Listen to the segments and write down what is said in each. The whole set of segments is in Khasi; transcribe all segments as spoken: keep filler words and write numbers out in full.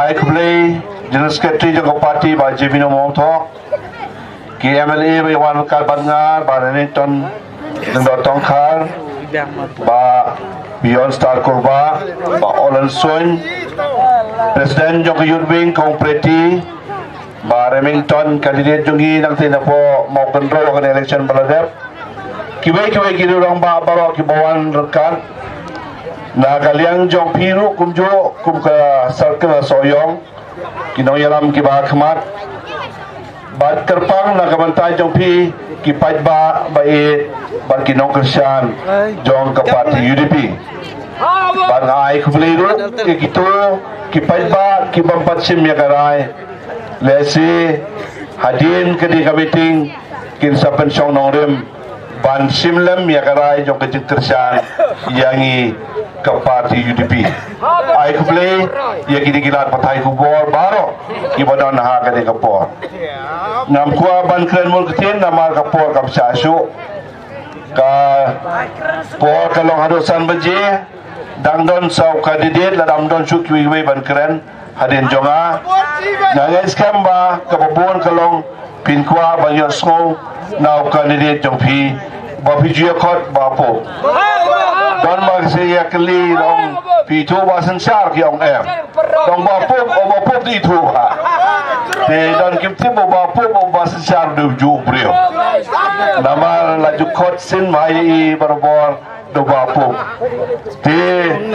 Ai khublei General Secretary jong ka party Bah Jemino Mawthok, ki M L A ba ïa wan ryngkat bad nga, Bah Remington Lyngdoh Tongkhar, Bah Beyond Star Kurba, Bah Olan Soin, President jong ka Youth Wing Kong Preti, Bah Remington, candidate jong ngi nangta napoh Mawkynrew ha ka election ba la dep. Kiwei kiwei ki rangbah baroh kiba wan ryngkat na ka liang jong phi ruh kumjuh kum ka circle Sohiong, ki nongïalam kiba khmat. Bad kyrpang na ka bynta jong phi ki paidbah ba ïeit bad ki nongkyrshan jong ka party U D P. Bad nga ai khublei ruh ïa kito ki paidbah ki bym pat shim ïa ka rai. Lehse hadien kane ka meeting kin sa pynshong nongrim ban shim lem ïa ka rai jong ka jingkyrshan ïa ngi ka party U D P. Ai khublei ïa kine ki lad pathai khubor baroh kiba don ha kane ka por. Ngam kwah ban kren bun ktien namar ka por kam shah shuh. Ka por ka long haduh san baje. Dang don saw candidate, lada ym don shuh kiwei kiwei ban kren hadien jong nga. Nga ngeit skhem ba kaba bun ka long phin kwah ban ïohsngew na u candidate jong phi ba phi ju ïa khot Bah Pop. Don ba ki sa ïa kylli, ong phi ithuh Bah Synshar, ki ong em. Dong Bah Pop, o Bah Pop te ithuh ha. Te don kim tip o Bah Pop o Bah Synshar, u dei ujuh u briew. Namar la ju khot shisien ma ïa i barabor da u Bah Pop. Te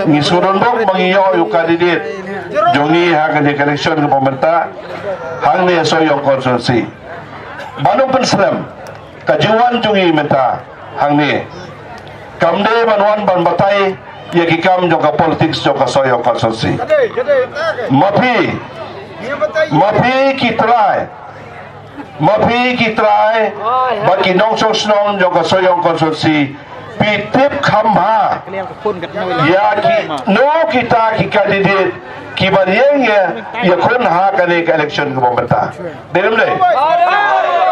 ngi sngewdon bok ba ngi ïoh ïa u candidate jong ngi ha kane ka election kaba mynta hangne ha Sohiong constituency. Ban ym pynslem, ka jingwan jong ngi mynta hangne kam dei ban wan ban batai ïa ki kam jong ka politics jong ka Sohiong constituency. Ma phi, ma phi ki trai, ma phi ki trai bad ki nongshong shnong jong ka Sohiong constituency, phi tip kham bha ïa kino kita ki candidate kiban ïeng ïa, ïakhun ha kane ka election kaba mynta. Dei ne ym dei?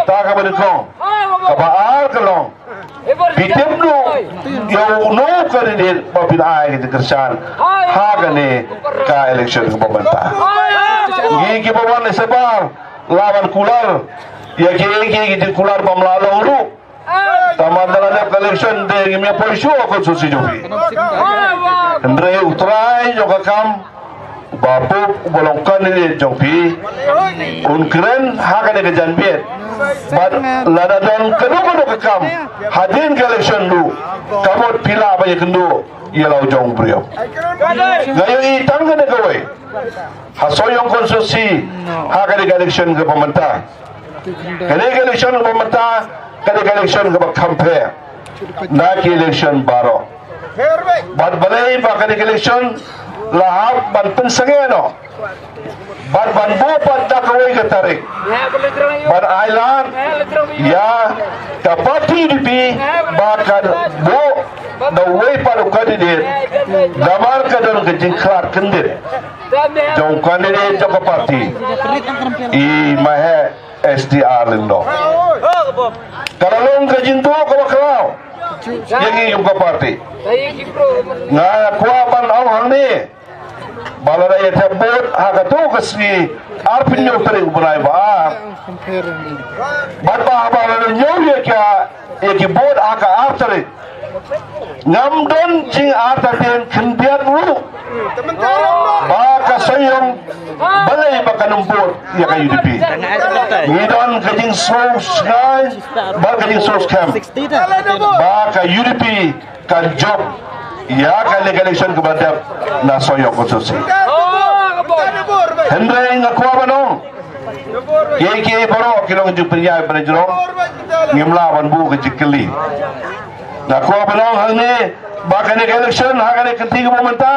Ta kaba nyngkong. Kaba ar ka long, phi tip duh ïa uno u candidate ba phin ai ka jingkyrshan ha kane ka election kaba mynta. Ngi kiba wan shabar lah ban kular ïa kiei kiei ki jingkular bym lah long ruh. Tangba da la dep ka election te ngim ïa poi shuh ha constituency jong phi. Hynrei u trai jong ka kam, Bah Pop uba long candidate jong phi, un kren ha kane ka janmiet. Bad lada don kano kano ka kam hadien ka election ruh, ka mut phi lah ban ïakynduh ïa la u jong u briew. Nga ïohi tang kane kawei ha Sohiong constituency ha kane ka election kaba mynta. Kane ka election kaba mynta ka dei ka election kaba kham pher na ki election baroh. Bad balei ba kane ka election la hap ban pynsangeh noh bad ban buh pat da kawei ka tarik ban ailad ïa ka party U D P ba kan buh da uwei pat u candidate, namar ka don ka jingkhlad kyndit jong u candidate jong ka party, i Maheh S T R Lyngdoh. Ka la long ka jingduh kaba khraw ïa ngi kum ka party. Nga kwah ban ong hangne ba lada ïa thep vote ha kato ka sngi arphew hynñiew tarik u bnai ba ar, bad ba haba la ñiew ïa ka, ïa ki vote ha ka ar tarik, ngam don jingartatien khyndiat ruh ba ka Sohiong balei ba kan ym vote ïa ka U D P. Ngi don ka jingsngewsngew bad ka jingsngewskhem ba ka U D P kan jop ïa kane ka election kaba dep na Sohiong constituency. Hynrei nga kwah ban ong, kiei kiei baroh ki long jingpynïaid pynïajrong, ngim lah ban buh ka jingkylli. Nga kwah ban ong hangne ba kane ka election ha kane ka kynti kaba mynta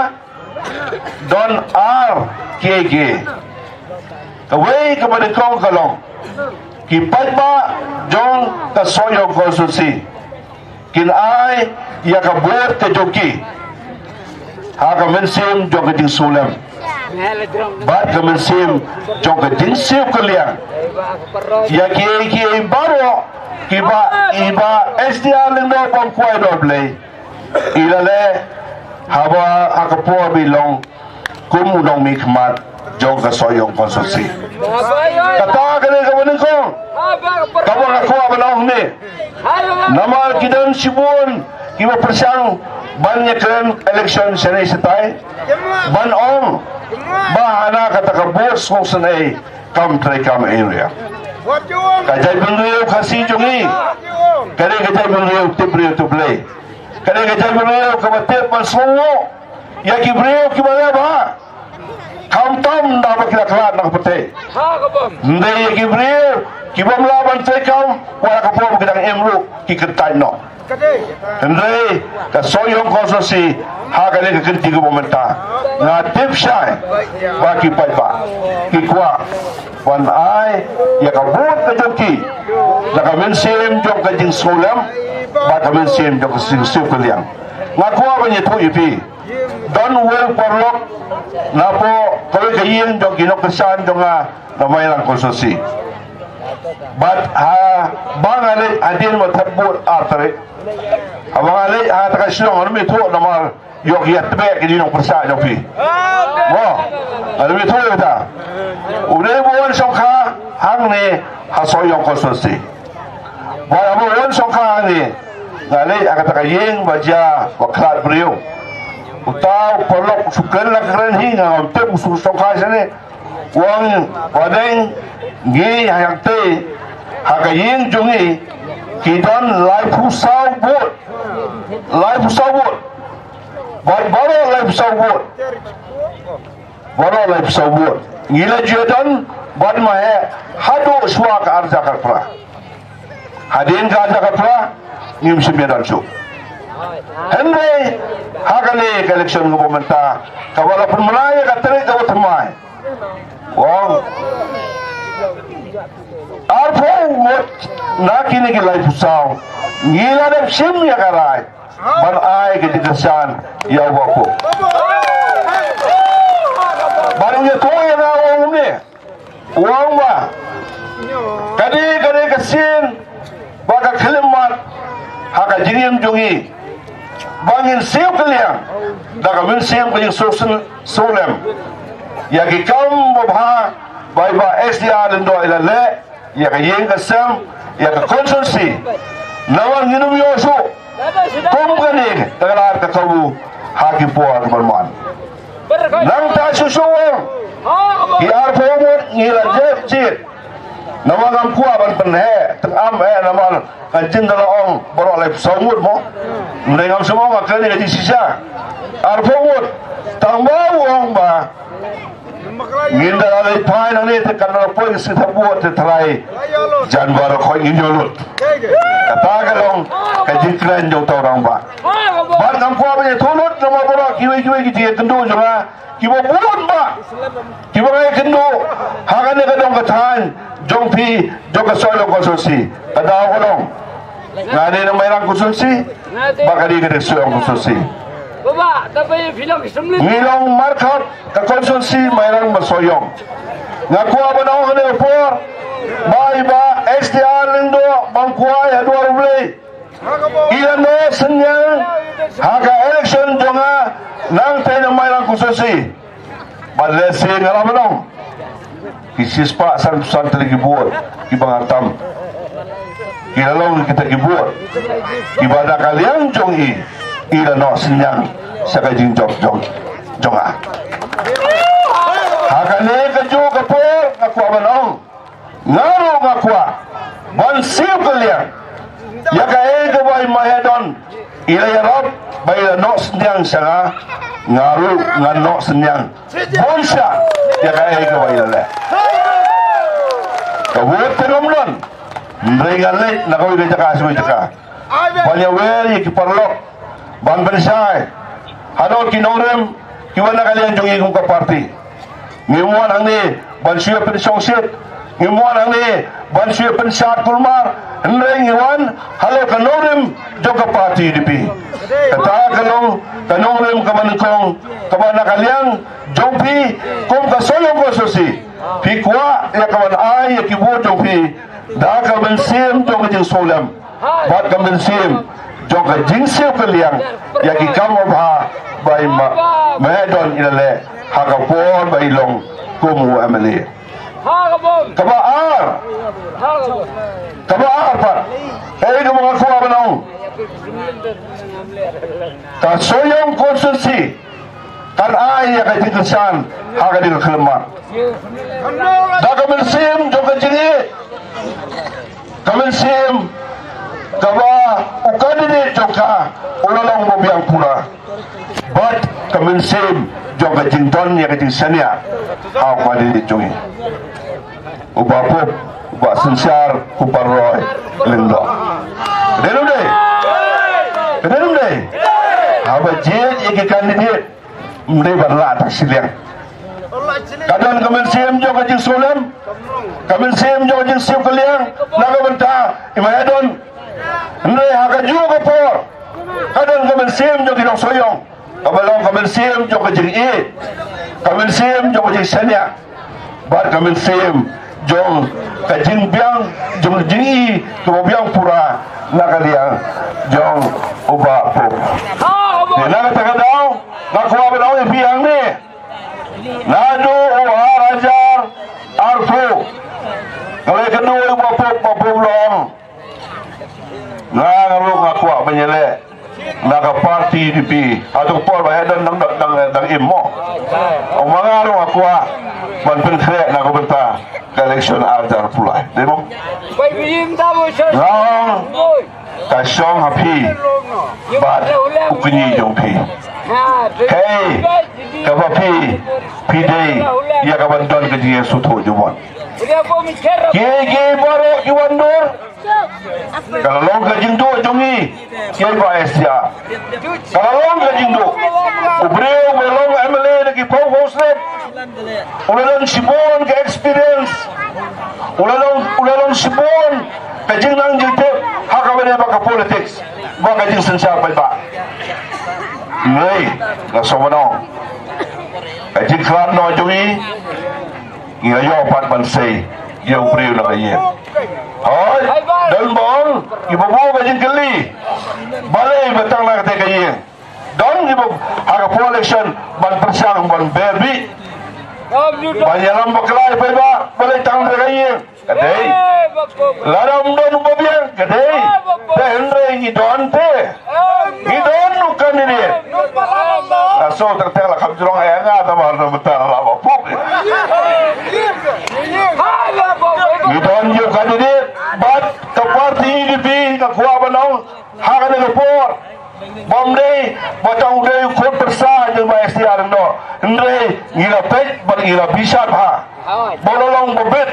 don ar kiei kiei. Kawei kaba nyngkong ka long, ki paidbah jong ka Sohiong constituency kin ai ïa ka vote ka jong ki ha ka mynsiem jong ka jingsngewlem bad ka mynsiem jong ka jingsiew kylliang ïa kiei kiei baroh kiba i Bah S T R Lyngdoh bym kwai noh Blei. I la leh haba ha ka por ba i long kum u nongmihkhmat jong ka Sohiong constituency. Kata ka dei kaba nyngkong kaba nga kwah ban ong hangne. Namar ki don shibun kiba pyrshang ban ïakren election shane shatai ban ong ba hana kata ka vote sngewsynei kam trei kam area. Ka jaitbynriew Khasi jong ngi ka dei ka jaitbynriew tip briew tip Blei. Ka dei ka jaitbynriew kaba tip ban sngewnguh ïa ki briew kiba leh bha. Khamtam da ba ki la khlad na ka pyrthei. Hynrei ïa ki briew ki bym lah ban trei kam, wat la ka por ba ki dang im ruh ki kyntait noh. Hynrei ka Sohiong constituency ha kane ka kynti kaba mynta nga tip shai ba ki paidbah ki kwah ban ai ïa ka vote ka jong ki na ka mynsiem jong ka jingsngewlem bad ka mynsiem jong ka jingsngewkylliang. Nga kwah ban ïathuh ïa phi, don uwei u paralok napoh kawei ka ïing jong ki nongkyrshan jong nga na Mairang constituency. Bad haba nga leit hadien ba thep vote ar tarik, haba nga leit ha kata ka shnong, ngam ïathuh namar ïoh ïa tbeh ki nongpyrshah jong phi. Mo, ngam ïathuh ïa kata. U dei ba u wan shongkha hangne ha Sohiong constituency. Bad haba u wan shongkha hangne, nga leit ha kata ka ïing ba jia ba khlad briew. Uta u paralok u shu kren la kren hi, ngam tip u shu shongkha shane. U ong, Bah Deng, ngi ha ïing te, ha ka ïing jong ngi ki don laiphew saw vote. Laiphew saw vote. Bad baroh laiphew saw vote, baroh laiphew saw vote ngi la ju don bad ma heh haduh shuwa ka ar hajar khatphra. Hadien ka ar hajar khatphra ngim shym ïa don shuh. Hynrei ha kane ka election kaba mynta kaba la pynbna ïa ka tarik kaba thymmai, u ong, arphew ngut na kine ki laiphew saw ngi la dep shim ïa ka rai ban ai ka jingkyrshan ïa u Bah Pop. Bad u ïathuh ïa nga, u ong kumne, u ong ba ka dei, ka dei ka sien ba ka khyllipmat ha ka jingim jong ngi ba ngin siew kylliang da ka mynsiem ka jingsngewsynei sngewlem ïa ki kam babha ba i Bah S D R Lyngdoh i la leh ïa ka ïing ka sem, ïa ka constituency. Namar ngin ym ïoh shuh kum kane ka la ka kabu ha ki por ban wan. Nangta shuh shuh ki arphew ngut ngi la jep jied. Namar ngam kwah ban pynheh tang am eh namar ka jin da la ong baroh laiphew saw ngut mo. Nde ngam sngewbha ka kane ka jingshisha. Arphew ngut tang ba u ong ba ngin da leit phai nangne te kan da poi ka sngewthuh buh te trai jan baroh khoi ngin ïoh lut. Kata ka long ka jingkren jong uta u rangbah. Bad ngam kwah ban ïathuh lut namar baroh kiwei kiwei ki jingkynduh jong nga kiba bun bah kiba ngai kynduh ha kane ka dong ka thaiñ jong phi jong ka Sohiong constituency. Ka daw ka long nga dei na Mairang constituency ba ka dei ka dei Sohiong constituency. Ngi long markhap ka constituency Mairang bad Sohiong. Nga kwah ban ong ha kane ka por ba i Bah S D R Lyngdoh bam kwai ha duwar U Blei i la noh synñiang ha ka election jong nga nangta na Mairang constituency. Bad lehse nga la ban ong ki shispah sanphew san tylli ki vote kiba nga tam ki la long kita ki vote kiba na ka liang jong i i la noh synñiang sha ka jingjop jong jong nga. Ha kane kajuh ka por nga kwah ban ong nga ruh nga kwah ban siew kylliang ïa kaei kaba i Mahe Don i la ïarap ba i la noh synñiang sha nga. Nga ruh nga noh synñiang bun sha ïa kaei kaba i la leh. Ka vote te ngam don hynrei nga leit na kawei ka jaka sha kawei jaka ban ïawer ïa ki paralok ban pynshai halor ki nongrim kiba na ka liang jong i kum ka party. Ngim wan hangne ban shu ïa pynshongshit, ngim wan hangne ban shu ïa pynshad kulmar, hynrei ngi wan halor ka nongrim jong ka party U D P. Kata ka long ka nongrim kaba nyngkong kaba na ka liang jong phi kum ka Sohiong constituency. Phi kwah ïa ka ban ai ïa ki vote jong phi da ka mynsiem jong ka jingsngewlem bad ka mynsiem jong ka jingsiew kylliang ïa ki kam babha ba i Mahe Don i la leh ha ka por ba i long kum u M L A. Kaba ar, kaba ar pat, eh, kaba nga kwah ban ong, ka Sohiong constituency kan ai ïa ka jingkyrshan ha ka dei ka khlem mat. Da ka mynsiem jong ka jingïeit, ka mynsiem kaba u candidate jong ka u la long ba biang pura, bad ka mynsiem jong ka jingdon ïa ka jingshaniah ha u candidate jong ngi, u Bah Pop, u Bah Synshar, u Bah Roy Lyngdoh. Ka dei ne ym dei? Ka dei ne ym dei? Haba jied ïa ki candidate, ym dei ban lah tang shiliang. Ka don ka mynsiem jong ka jingsngewlem, ka mynsiem jong ka jingsngewkylliang na ka bynta i Bah Haddon. Hynrei ha kajuh ka por ka don ka mynsiem jong ki nong Sohiong, kaba long ka mynsiem jong ka jingïeit, ka mynsiem jong ka jingshaniah, bad ka mynsiem jong ka jingbiang, jong ka jingïeit kaba biang pura na ka liang jong u Bah Pop. Te na kata ka daw nga kwah ban ong ïa phi hangne, naduh u ar hajar arphew, nga la ïakynduh ïa u Bah Pop, Bah Pop u la ong, nga, nga ruh nga kwah ban ïaleh na ka party U D P. Hato ka por Bah Haddon dang, dang, dang im mo? Ong ma nga ruh nga kwah ban pynkhreh na ka bynta ka election ar hajar arphew lai, dei mo? Nga ong, ka shong ha phi bad u kñi jong phi. Hei, kaba phi, phi dei ïa ka ban don ka jingïasngewthuh jubor. Kiei kiei baroh ki wan dur, ka la long ka jingduh jong ngi kiei ba S T R. Ka la long ka jingduh. U briew ba long M L A na ki phew phew snem, u la don shibun ka experience, u la long, u la long shibun ka jingnang jingtip ha kaba ïadei bad ka politics bad ka jingsynshar paidbah. Ngi, nga sngewbha ban ong, ka jingkhlad noh jong ngi, ngi la ïoh pat ban sei ïa u briew na ka ïing. Hooid, don ba ong kiba buh ka jingkylli, balei ba tang na kata ka ïing. Don kiba ha ka por election ban pyrshang ban ber bih, ban ïalam bakla ïa paidbah, balei tang na ka ïing. Ka dei. Lada ym don uba biang, ka dei. Te hynrei ngi don te, ngi don u candidate. Nga sngewthuh te la kham jrong ïa nga, tang ba mynta la ba puk. Ngi don ïa u candidate bad ka party U D P, nga kwah ban ong ha kane ka por, ba ym dei ba tang u dei u khun pyrsa jong Bah S T R Lyngdoh, hynrei ngi la peit bad ngi la bishar bha ba u la long ba bit.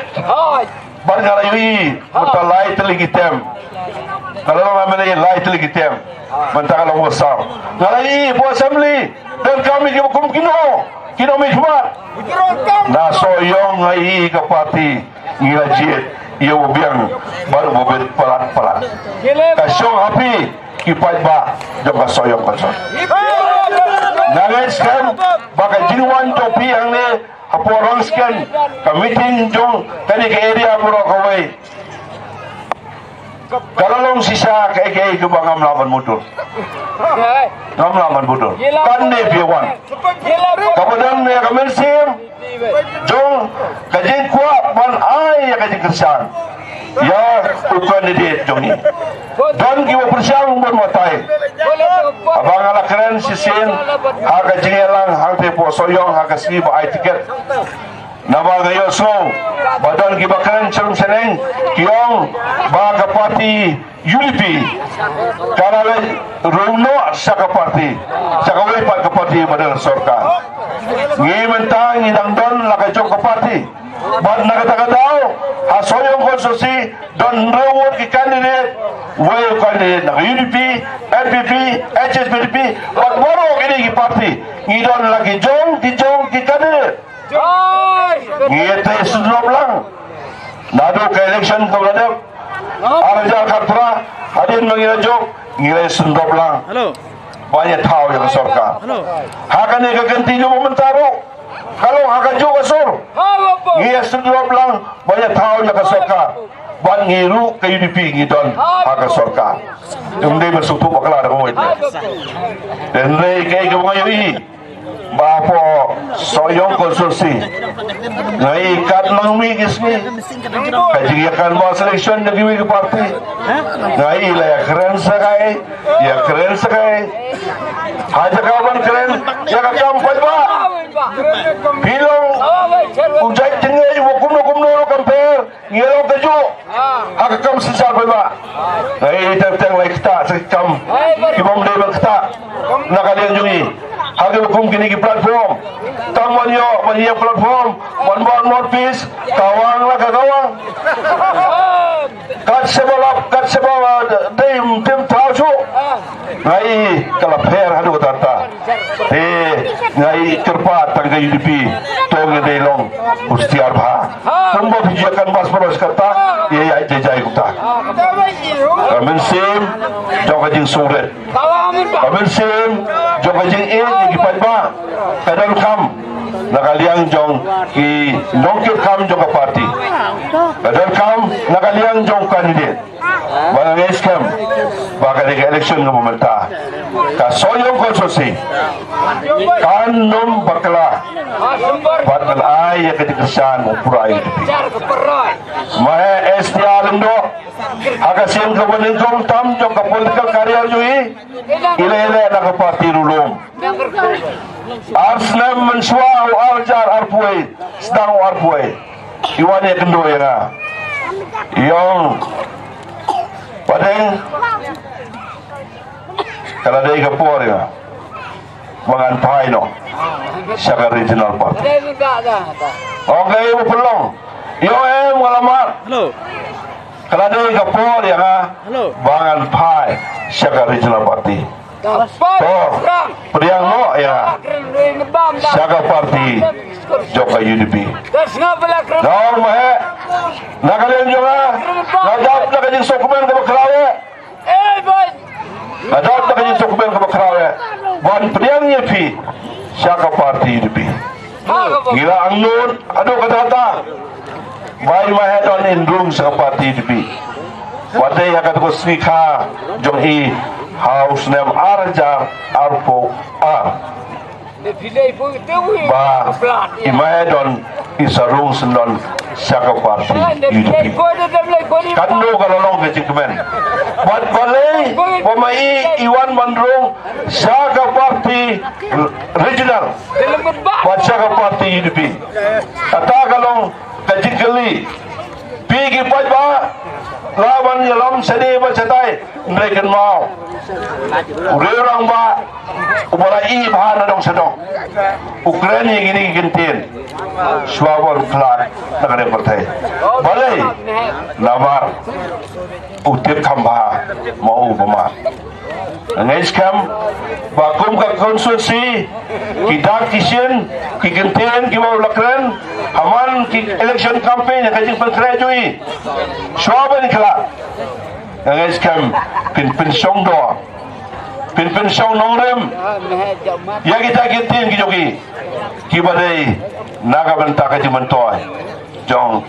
Bad nga la ïohi mynta lai tylli ki term, nga la long M L A lai tylli ki term, mynta ka long ba saw. Nga la ïohi hapoh assembly, donkam ïa kiba kum kino, kino mihkhmat. Na Sohiong nga ïohi ka party ngi la jied ïa uba biang bad uba bit palat palat. Ka shong ha phi ki paidbah jong ka Sohiong Constituency. Nga ngeit skhem ba ka jingwan jong phi hangne hapoh Rangskhen, ka meeting jong kane ka area baroh kawei, ka la long shisha kaei kaei kaba ngam lah ban mutdur. Ngam lah ban mutdur. Kane phi wan kaba don ïa ka mynsiem jong ka jingkwah ban ai ïa ka jingkyrshan ïa u candidate jong ngi. Don kiba pyrshang ban batai. Haba nga la kren shisien ha ka jingïalang hangtei hapoh Sohiong ha ka sngi ba ai tiket, naba nga ïohsngew ba don kiba kren shnong shnong, ki ong ba ka party U D P ka la leit rung noh sha ka party, sha kawei pat ka party ba don sorkar. Ngi mynta ngi dang don la ka jong ka party. Bad na kata ka daw ha Sohiong Constituency don hynriew ngut ki candidate, wei u candidate na ka U D P, N P P, H S P D P, bad baroh kine ki party ngi don la ki jong ki jong ki candidate. Ngi ïa trei sngewbha lang. Naduh ka election kaba la dep ar hajar khatphra hadien ba ngi la jop, ngi la ïa sngewbha lang. Hello. Ban ïa thaw ïa ka sorkar. Hello. Ha kane ka kynti jong mynta ruh ka long ha kajuh ka sur. Ngi ïa sngewbha lang ban ïa thaw ïa ka sorkar. Ban ngi ruh ka U D P ngi don ha ka sorkar. Ym dei ban sngewthuh bakla da ka wei. Hynrei kaei kaba nga ïohi Ba hapoh Sohiong constituency nga i kat nang mih ki sngi ka jingïakan ba selection na kiwei ki party. Nga i la ïakren sa kai, ïakren sa kai. Ha jaka ban kren ïa ka kam paidbah. Phi long u jait jingngeit ba kumno kumno ruh kam pher. Ngi long kajuh ha ka kam synshar paidbah. Nga i teng teng lai ktah sa ki kam ki bym dei ban ktah na ka liang jong ngi. Ha ki kum kine ki platform, tang ban ïoh ban ïa platform ban ban mouthpiece, ka wang la ka wang. Kat shaba lap kat shaba dei ym tim thaw shuh. Nga i ka la pher haduh katta. Te nga i kyrpad tang ka U D P, to ngi dei long hostiar bha. Kumba phi ïa kan bas baros kata ïa ïa jai jai kata. Ka mynsiem jong ka jingsngewrit, ka mynsiem jong ka jingïeit ïa ki paidbah, ka donkam na ka liang jong ki nongkit kam jong ka party, ka donkam na ka liang jong candidate. Ba nga ngeit skhem ba ka dei ka election kaba mynta ka Sohiong constituency kan nym bakla bad kan ai ïa ka jingkyrshan u pura ïa ka party. Ma he S T R Lyngdoh ha ka sien kaba nyngkong tam jong ka political career jong i, i leh i leh na ka party ruh lum. Ar snem mynshuwa u ar hajar arphew wei, sdang u arphew wei. I wan ïakynduh ïa nga. I ong, Padeng, ka la dei ka por ïa nga ba ngan phai noh sha ka regional party. Okay, u pynlong. I ong, em, nga la mad. Ka la dei ka por ïa nga ba ngan phai sha ka regional party. To pdiang noh ïa sha ka party jong ka U D P. Nga ong, ma he, na ka liang jong nga, nga dap na ka jingsngewkmen kaba khraw eh. Nga dap na ka jingsngewkmen kaba khraw eh ban pdiang ïa phi sha ka party U D P. Ngi la angnud haduh katta katta ba i ma he don in rung sha ka party U D P. Wat dei ha kata ka sngi kha jong i ha u snem ar hajar arphew ar. Ba i ma he don i sa rung syndon sha ka party U D P. Katno ka la long ka jingkmen. Bad balei ba ma i i wan ban rung sha ka party regional bad sha ka party U D P. Kata ka long ka jingkylli. Phi ki paidbah, lah ban ïalam shane bad shatai, hynrei kynmaw, u rangbah uba la ïeh bha na dong sha dong u kren ïa kine ki kyntien shuwa ba u khlad na ka pyrthei. Balei? Namar u tip kham bha ma u ba ma. Nga ngeit skhem ba kum ka constituency, ki dak ki shin, ki kyntien kiba u la kren ha man ki election campaign, ka jingpynkhreh jong i shuwa ban khlad. Nga ngeit skhem phin pynshong dor, phin pynshong nongrim ïa kita ki kyntien ki jong i kiba dei na ka bynta ka jingmyntoi jong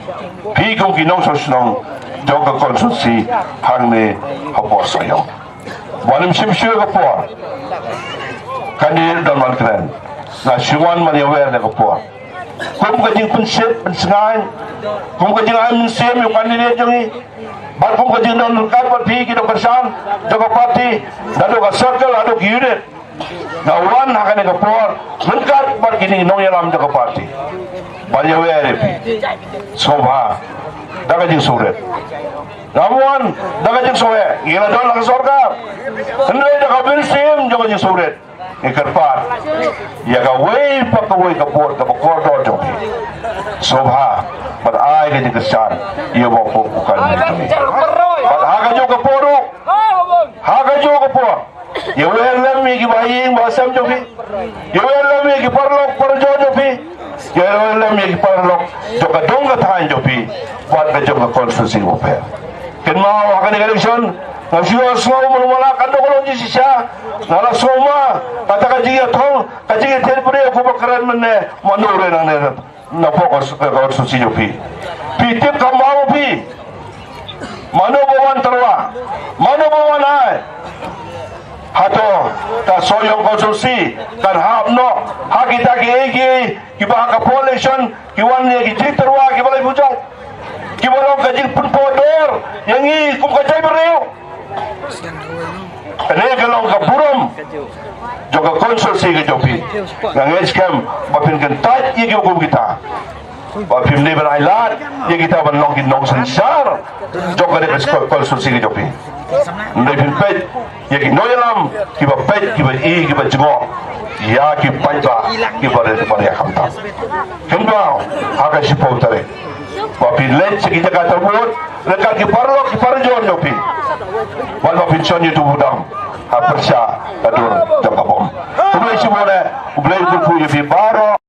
phi kum ki nongshong shnong jong ka constituency hangne hapoh Sohiong. Ba nym shim shuh ka por. Kan ïa don ban kren. Nga shu wan ban ïawer ïa ka por. Kum ka jingpynshit pynsngain, kum ka jingai mynsiem ïa u candidate jong i, bad kum ka jingdon ryngkat bad phi ki nongkyrshan jong ka party, naduh ka circle haduh ki unit. Nga wan ha kane ka por ryngkat bad kine ki nongïalam jong ka party ban ïawer ïa phi. Sngewbha da ka jingsngewrit. Ngam wan da ka jingsngewheh, ngi la don ha ka sorkar. Hynrei da ka mynsiem jong ka jingsngewrit ngi kyrpad ïa kawei pa kawei ka vote kaba kordor jong phi. Sngewbha ban ai ka jingkyrshan ïa u ba u kan. Bad ha kajuh ka por ruh, ha kajuh ka por, ïawer lem ïa ki bahaïing bahasem jong phi. Ïawer lem ïa ki paralok parajor jong phi. Ïawer lem ïa ki paralok jong ka dong ka thaiñ jong phi bad ka jong ka constituency bapher. Kynmaw ha kane ka election, nga shu sngew mano mala ka dong ka long jingshisha. Nga la sngew ma kata ka jingïathong, ka jingïathied briew, ko ba kren mynne, mano re nangne na pok ka constituency jong phi. Phi tip ka maw phi. Mano ba wan tyrwa, mano ba wan ai. Hato ka Sohiong constituency kan hap noh ha kita kiei kiei kiba ha ka population ki wan ïa ki jingtyrwa kiba lai pujat, kiba long ka jingpynpaw dor ïa ngi kum ka jaitbynriew? Kane ka long ka burom jong ka constituency ka jong phi. Nga ngeit skhem ba phin kyntait ïa kiba kum kita, ba phim dei ban ailad ïa kita ban long ki nongsynshar jong kane ka constituency ka jong phi. Ym dei, phin peit ïa ki nongïalam kiba peit, kiba i, kiba jngoh ïa ki paidbah kiba rit kiba ïa khamtam. Kynmaw ha ka shiphew tarik ba phin leit sha ki jaka tyrbuh ryngkat ki paralok ki parajor jong phi, bad ba phin shon ïa utu u dam ha pyrshah ka dur jong ka bom. Khublei shibun eh, khublei kyrkhu ïa phi baroh.